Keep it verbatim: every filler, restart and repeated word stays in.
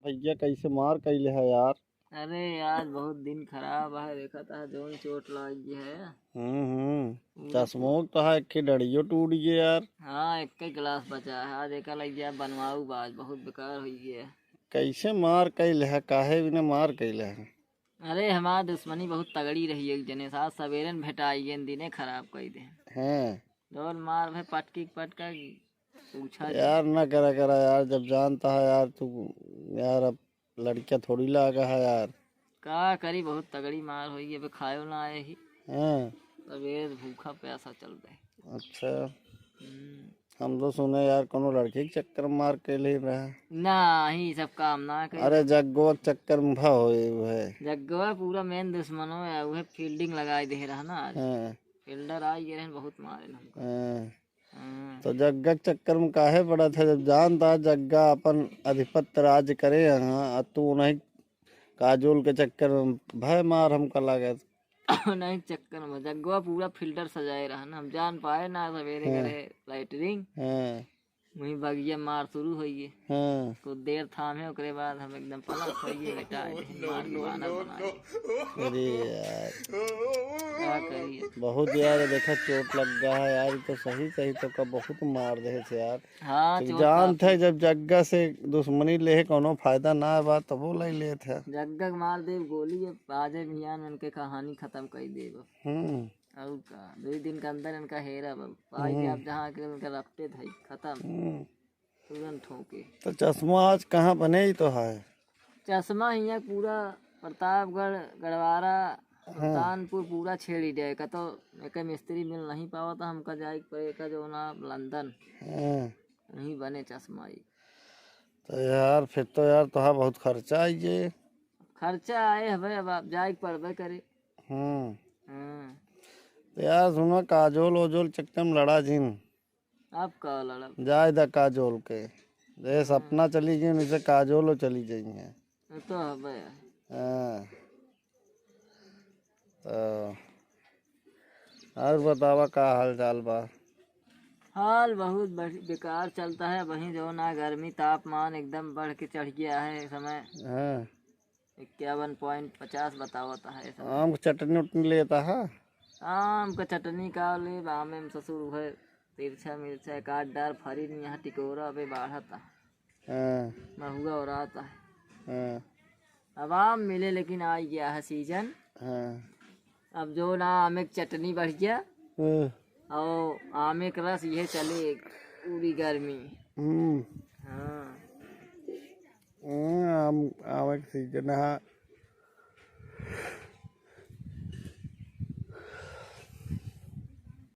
भैया कैसे मार कैले है यार? अरे यार, बहुत दिन खराब है, देखा था जौन चोट लाग गई है। हम्म, हम्म। पूरा चश्मो तो है, एक ही डंडियो टूट गया यार। हाँ, एक ही गिलास बचा है, आज एक लग गया बनवाऊ बाज, बहुत बेकार हो गया है। कैसे मार कैले है, काहे बिना मार कैले है? अरे, हमार दुश्मनी बहुत तगड़ी रही एक जने से, आज सवेरे न भेटाई गए, दिने खराब कर दे। हाँ। जौन मार भे पटकी पटका पूछा जी। यार ना करा करा यार, जब जानता है यार तू, यार अब लड़किया थोड़ी लागा है यार। का करी, बहुत तगड़ी मार होई, अबे खायो ना आए ही। हाँ। तबे भूखा प्यासा चल रहे। अच्छा। हम्म। हम तो सुने यार कोनो लड़की के चक्कर में मार के ले रहा। ना, ही सब काम ना करे। अरे जग्गवा के चक्कर में भा होए है। जग्गवा पूरा मेन दुश्मनो है, उहे फील्डिंग लगाई दे रहा ना आज। हाँ। फील्डर आई गए रहन, बहुत मारे हमको। हाँ। हाँ। तो जग्गा के चक्कर में काहे पड़ा था, जब जानता जग्गा अपन आधिपत्य राज करे यहाँ, आ तू उन्हीं काजोल के चक्कर में भय मार हमका लागत। नहीं, चक्कर में जग्गवा पूरा फील्डर सजाए रहन, हम जान पाए ना सवेरे हाँ। करे लैटरिन। हाँ। वहीं बगिया मार शुरू होइए। हाँ। कुछ देर थामे, ओकरे बाद हम एकदम पलट होइए, बेटा, मार के बानर बनाए। अरे यार। का करिए? बहुत यार, देखा चोट लग गया है यार, ई तो सही सही तो का बहुत मार दे से यार। हाँ, तो चोट जानत काफी। है, जब जग्गा से दुश्मनी ले है, कोनो फायदा ना बा, तबो ले लेत है। जग्गा के मार देब गोली, ये बाजे मियान उनके कहानी खत्म कर देब। हम्म। और का, दो दिन के अंदर इनका हेरा बा। पाई हम्म। के आप जहाँ के उनका रपटे धाई, खत्म। हम्म। तुरंत ठोके। तो चश्मा आज कहाँ बने ही तो है? चश्मा हियाँ पूरा प्रतापगढ़, गड़वारा, हाँ। सुल्तानपुर पूरा छेड़ी दे। का तो एक मिस्त्री मिल नहीं पावा, तो हमका जाए के पड़े, का जो ना लंदन। हाँ। वहीं बने चश्मा ही। तो यार, फिर तो यार, तोहार बहुत खर्चा आई जे। खर्चा आए हवे, अब आप जाए के पड़बे करे। हम्म। हाँ। तो यार, सुनो, काजोल ओजोल चक्कर में लड़ा जिन। आप का लड़ब? जाए दा काजोल के। जे सपना चली गई, उनसे काजोलो चली जाई है। ये तो हवे। हाँ। तो और बतावा, का हाल चाल बा? हाल बहुत बढ़-, बेकार चलता है। वहीं जो ना, गर्मी तापमान एकदम बढ़ के चढ़ गया है इस समय। हाँ। इक्यावन पॉइंट पचास बतावत है इस समय। आम के चटनी उटनी लेता है? आम का चटनी का ले, आमे में ससुर है, तिरछा मिर्चा, एक आध डार फरी नहीं, यहाँ टिकोरा अबे बाढ़त है। हाँ। महुआ ओरात है। हाँ। अब आम मिले, लेकिन आ गया है सीजन। हाँ। अब जो ना आमे के चटनी बढ़िया हाँ। और आमे के रस, ये चले पूरी गर्मी। हम्म। हाँ। हम्म, आम, आमे के सीजन है।